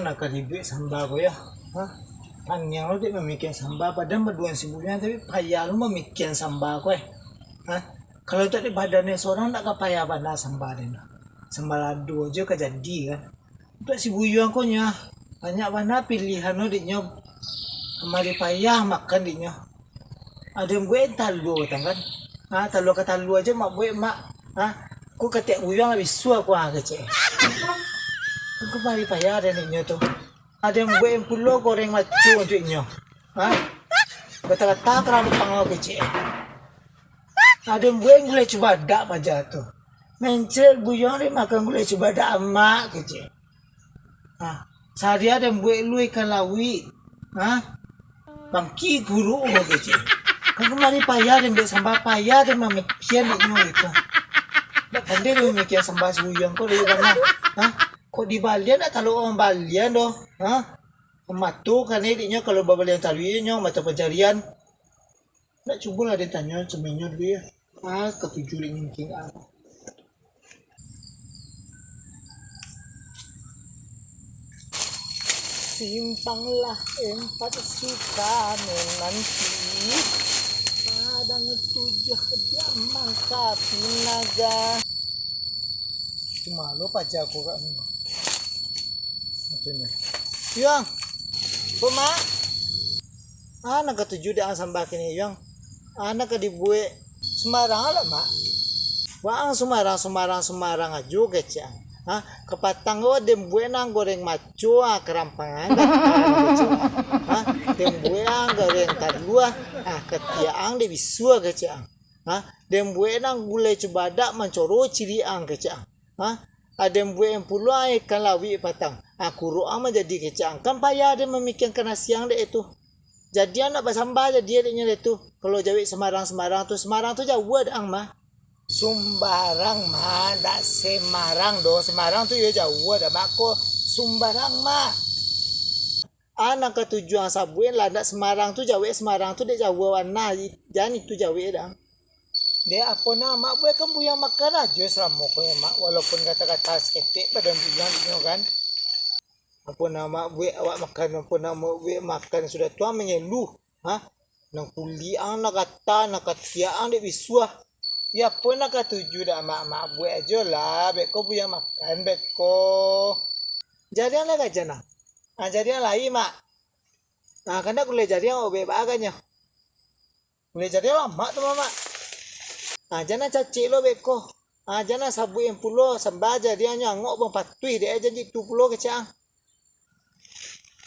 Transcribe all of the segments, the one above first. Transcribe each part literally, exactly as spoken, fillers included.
Nak ka dibuek samba ko yo. Ha? Paniang lo dek mamikian samba, badan baduo si Buyuang, tapi payah lo mamikian samba ko eh. Ha? Kalau tak dek badan ni sorang, tak ka payah bana samba den. Samba lado ajo ka jadi kan. Untuak si Buyuang ko nyo, banyak bana pilihan lo dek nyo. Kamari payah makan dek nyo. Ado yang buek talua batang kan. Ha, talua ka talua ajo mak buek mak. Ha, ko katiak Buyuang lah bisuah ko ha kecek. Ko kamari payah den dek nyo tu. Ado yang buek pulo goreng maco untuak nyo. Ha? Gata-gata karampang lo kecek. Ado yang buek gulai cubadak paja tu. Mencret Buyuang dek makan gulai cubadak amak kecek. Ha, sahari ado yang buek lu ikan lawik. Ha? Bangki kuruk lo kecek. Kan kamari payah den buek samba, payah den mamikian dek nyo itu. Ndak pandai den mamikian samba si Buyuang ko dulu bana. Ha? Kok dibalian ndak talok urang balian doh. Ha? Mato kan dek nyo kalau babalian taruih nyo mato pancarian. Ndak cubolah den tanyo semenyo dulu yo. Ah, katuju dek nyo mungkin ah. Simpanglah empat suka menanti, padang tujuah diamang sapi naga. Cuma lo paja ko kak ni. Katonyo. Yuang. Ko mak? Ah, nak katuju dek ang sambah kini, Yuang. Ah, nak ka dibuek sumbarang lah, Mak. Waang sumbarang, sumbarang, sumbarang ajo kecek ang. Ha, kapatang ko den buek nang goreng maco, ah, karampangan, kecek ang. Ha, den buek ang goreng talua, ah, katiak ang dek bisuah kecek ang. Ha, den buek nang gulai cubadak mancoro ciriak ang kecek ang. Ha, aden buek pulo ikan lawik patang. Ha, kuruk ang manjadi kecek ang. Kan payah den mamikiakan nasi ang dek itu. Jadi ang nak basambah jadi dek nyo dek tu. Kalau jawek sumbarang-sumbarang tu, sumbarang tu jauah dek ang mah. Sumbarang mah, dak Semarang doh. Semarang tu yo jauah dak mah ko. Sumbarang mah. Ah, nan katuju ang sabuik lah, ndak sumbarang tu jawek, sumbarang tu dek jauah bana, jan itu jawek dang. Dek apo nan amak buek kan buyuang makan ajo salamo ko yo, Mak, walaupun kata-kata saketek badan buyuang dek nyo kan. Apo nan amak buek awak makan, apo nan amak buek makan sudah tu ang mangeluh, ha? Nan kulik ang nan rata, nan katiak ang dek bisuah. Yo apo nan katuju dek amak, amak buek ajo lah, beko buyuang makan, beko. Jariang lah gajan ang. Ah, jariang lai, Mak. Ah, kandak gulai jariang, obek baa agaknyo. Gulai jariang lamak tu, Mak. Ah, jan ang cacik lo beko. Ah, jan ang sabuik pulo, sambah jariangnyo angok bang patuih dek janji tu pulo kecek ang.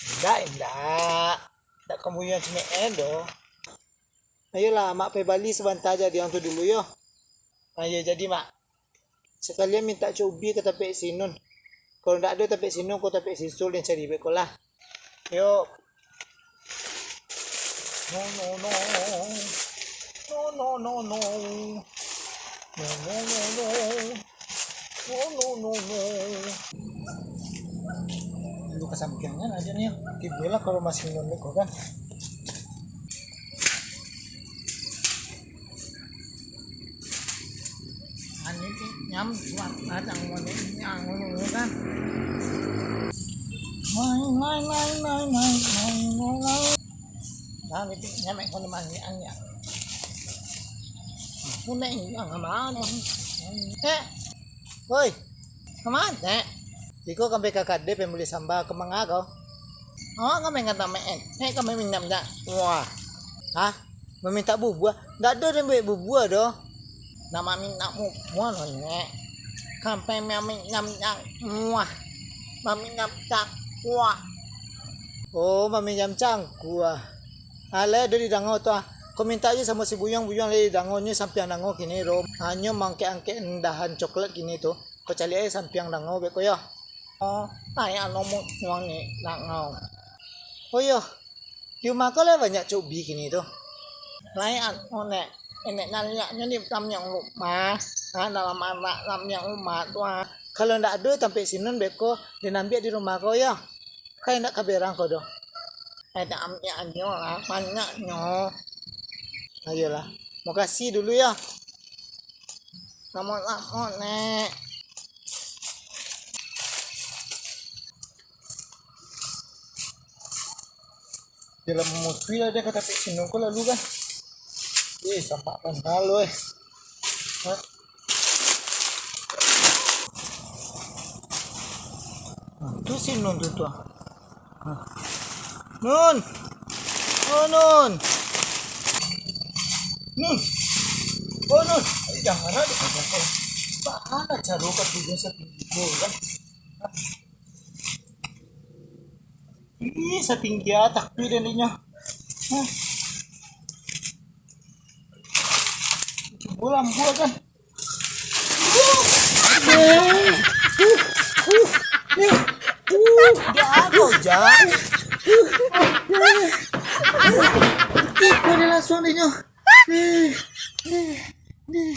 Indak, indak. Indak ka buyuang cimekan doh. Ayolah, Mak pai bali sabanta jariang tu dulu yo. Ah, iyo jadi, Mak. Sakalian mintak cok ubi ka tampek si Nun. Kalau ndak ado tampek si Nun, ko tampek si Sul den cari beko lah. Yo. No, no, no. No, no, no, no. No, no, no, no. No, no, no, no. Dulu kasampiangan ajo ni. Tibolah ka rumah si Nun ko kan. Ani ti nyam suat padang wani nyang ulu kan. Nai, nai, nai, nai, nai, nai, nai, nai. Nah, ni ti nyam ekon mani anya. Aku nak injang sama ni. Eh, woi, kama, Nek? Iko kami ka kade pembuli samba ka manga kau? Awak kami ngata meen. Nek kami minjam jak. Wah. Hah? Mamintak bubuah? Ndak ado den buek bubuah doh. Nak mamintak bubuah lo, Nek. Kampai maminjam cangkuah. Maminjam cangkuah. Oh, maminjam cangkuah. Alah, ado didango tu ah. Ko mintak ajo samo si Buyuang, Buyuang lai didangonyo sampiang dango kini ro. Hanyo mangkek-angkek dahan coklat kini tu. Ko caliak ai sampiang dango beko yo. Oh, ai anu Buyuang ni dango. Oh iyo, di umah ko lai banyak cok ubi kini tu. Lai anu, Nek, enek naliaknyo di dalam yang rumah, ha, dalam anak dalam yang rumah tu, ha. Kalau ndak ado tampek si Nun beko, den ambiak di rumah ko yo. Kai ndak ka berang ko doh. Ai, den ambiak ajo lah, banyaknyo. Ayolah, makasih dulu yo. Samo-samo, Nek. Dalam mutui lah dia ka tapi sinung ko lalu kan. Eh, sampak panah lo eh. Hah? Nah, tu sinung tu tu. Hah. Nun. Oh, Nun. Nun. Oh, Nun. Ai, jangan lah dekat aku. Bagaimana cara kau tidur setinggi tu kan? Ih, satinggi ateh tu dia ni nyo. Hah. Cubo lah buat kan. Dia agak hujan. Ih, kau dia langsung dia nyo. Eh, eh, eh.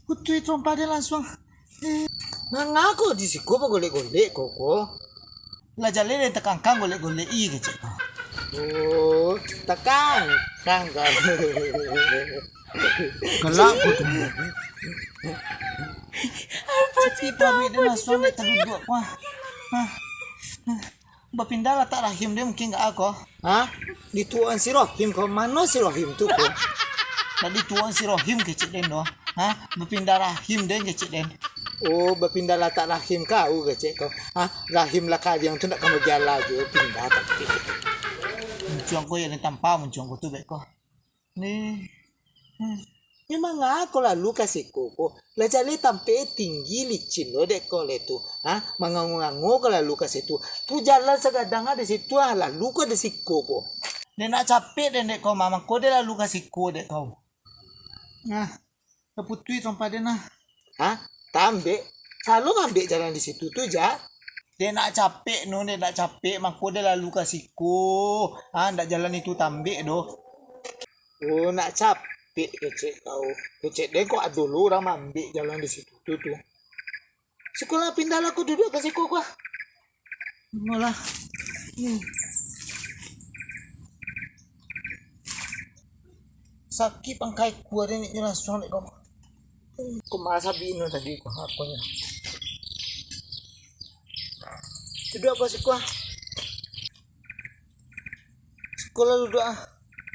Kutui trompa dia langsung. Eh. Manga ko di siko bagolek-golek ko, ko? Lah jaleh den takangkang golek-golek i kecek ko. Oh, takangkang ko. Galak ko tu. Sakik paruik den langsung dek taduduak ko. Hah. Bapindah latak rahim den mungkin gak ko. Hah? Dituokan si Rohim ko? Mano si Rohim tu ko? Nak dituokan si Rohim kecek den doh. Hah? Bapindah rahim den kecek den. Oh, bapindah latak rahim kau kecek kau. Hah? Rahim lah kariang tu nak ka bajala juo pindah tapi. Muncuang ko yang tampa muncuang ko tu bek ko. Ni. Hmm. Nyo manga ko lalu ka siko ko? Lah jaleh tampek tinggi licin lo dek ko le tu. Ha? Mangango-ngango ko lalu ka situ. Tu jalan sagadang di situ ah, lalu ko di siko ko. Dek nak capek den dek ko, mangko den lalu ka siko dek ko. Nah, taputui trompa den nah. Ha? Tambek? Salo mambek jalan di situ tu, ja? Dek nak capek no, dek nak capek, mangko den lalu ka siko. Ha, ndak jalan itu tambek doh. Oh, nak capek kecek kau. Kecek den kok ado lo urang mambek jalan di situ tu, tu. Siko lah, pindah lah kau duduak ka siko ko ah. Malah. Hmm. Sakik pangkai kuah den nyo langsung dek kau. Hmm, kau malas abih no tadi kau aponyo. Duduak kau siko ah. Siko lah duduak ah.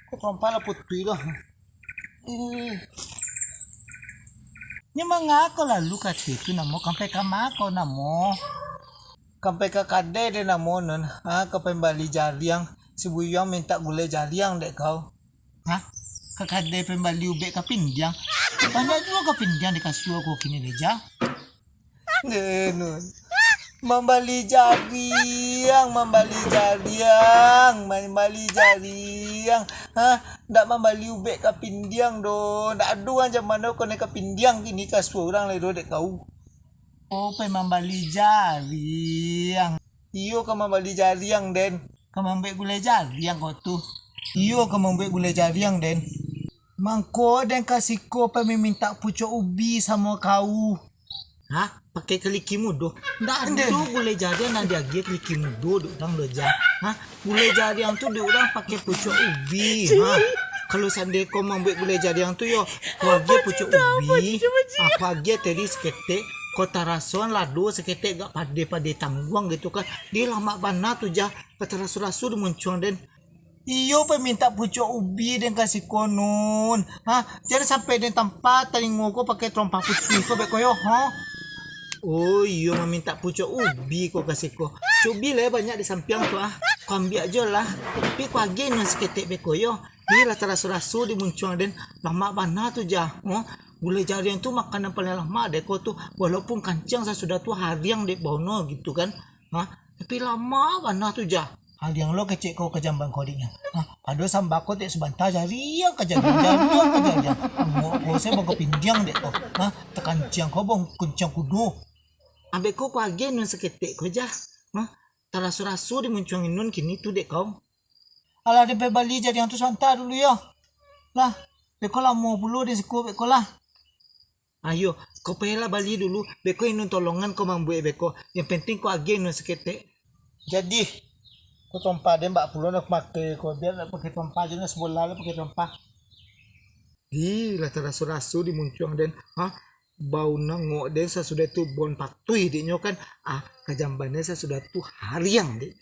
Kau trompa lah putui lah. Eh. Nyo manga ko lalu ka situ namo, kampai ka ma ko namo? Kampai ka kadai den namo nun. Ha, ka pambali jariang. Si Buyuang mintak gulai jariang dek kau. Ha? Ka kadai pambali ubek kapindiang. Banyak juo kapindiang di kasua ko kini deh, ja. Nun. Mambali jariang, mambali jariang, mambali jariang. Ha, ndak mambali ubek kapindiang doh. Ndak ado urang jaman ko nai kapindiang kini ka surang lai doh dek kau. Oh, pai mambali jariang. Iyo, ka mambali jariang den. Ka mambuek gulai jariang kau tu. Iyo, ka mambuek gulai jariang den. Mangko den ka siko pai mamintak pucuak ubi samo kau. Hah? Pakai kaliki mudo? Ndak ado gulai jariang nan diagiah kaliki mudo dek urang doh, ja. Hah? Gulai jariang tu dek urang pakai pucuak ubi. Ha? Kalau sandai ko mambuek gulai jariang tu yo, ko agiah pucuak ubi, ha, ko agiah teri saketek, ko tarasoan lado saketek gak padeh-padeh tangguang gitu kan. Deh lamak bana tu, ja. Ka taraso-raso di muncuang den. Iyo, pai mintak pucuak ubi den ka siko nun. Ha, jan sampai den tampa talingo ko pakai trompa putih ko bek ko yo, ha? Oh iyo, mamintak pucuak ubi ko ka siko. Cubi lah banyak di sampiang tu ah. Ko ambiak jo lah. Tapi ko agiah nun saketek bek ko yo. Iyo lah taraso-raso di muncuang den. Lamak bana tu ja. Ha? Gulai jariang tu makanan paling lamak dek ko tu. Walaupun kanciang sasudah tu hariang dek baono gitu kan. Ha? Tapi lamak bana tu ja. Hariang lo kecek ko ka jamban ko adiknyo. Ha? Ado sambako tek sabanta jariang ka jariang, jariang ka jariang. Angok ko se bangka pindiang dek ko. Ha? Takanciang ko bang kunciang kudo. Ambek ko ko agiah nun saketek ko ja. Ha? Taraso-raso di muncuang inun kini tu dek kau. Alah, den pai bali jariang tu sabanta dulu yo. Lah, beko lamo pulo den siko beko lah. Ayo, ko pailah bali dulu, beko inun tolongan ko mambuek beko. Yang penting ko agiah inun saketek. Jadi, ko trompa den bak pulo nak makai ko, bia nak pakai trompa je, nak sabolah lah pakai trompa. Ih, lah taraso-raso di muncuang den. Ha? Bau nangok den sasudah tu bon patuih dek nyo kan. Ah, ka jamban den sasudah tu hariang dek.